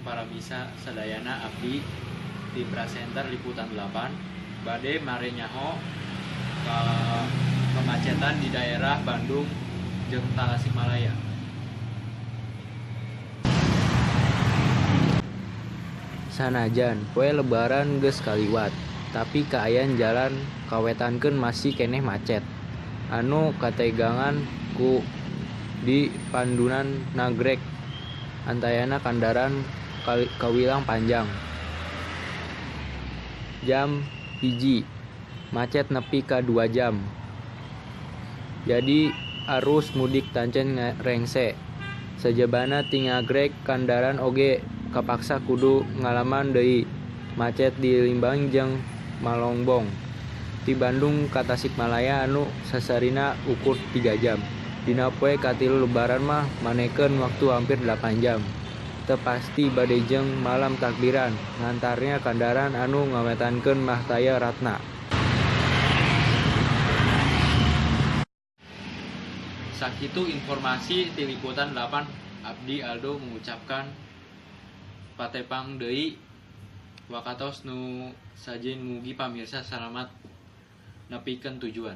Pamirsa sadayana, abdi ti presenter Liputan 8 bade marenyaho ka kemacetan di daerah Bandung jeung Tasikmalaya. Sanajan poe lebaran geus kaliwat, tapi kaayaan jalan kawetankeun masih keneh macet anu kategangan ku di panduan Nagreg. Antrean kandaraan kawilang panjang. Jam 1 macet nepi ka 2 jam. Jadi arus mudik tancen rengse. Sajabana ti Nagreg kandaraan oge kapaksa kudu ngalaman deui macet di Lembang jeung Malangbong. Ti Bandung ka Tasikmalaya anu sasarina ukur 3 jam. Dina poe katilu lebaran mah manekeun waktu hampir 8 jam. Teu pasti bade jeung malam takbiran ngantarnya kandaraan anu ngawetankeun mah taya ratna. Sakitu informasi ti Liputan 8, abdi Aldo mengucapkan patepang deui wakatos nu sajen, mugi pamirsa salamat nepikeun tujuan.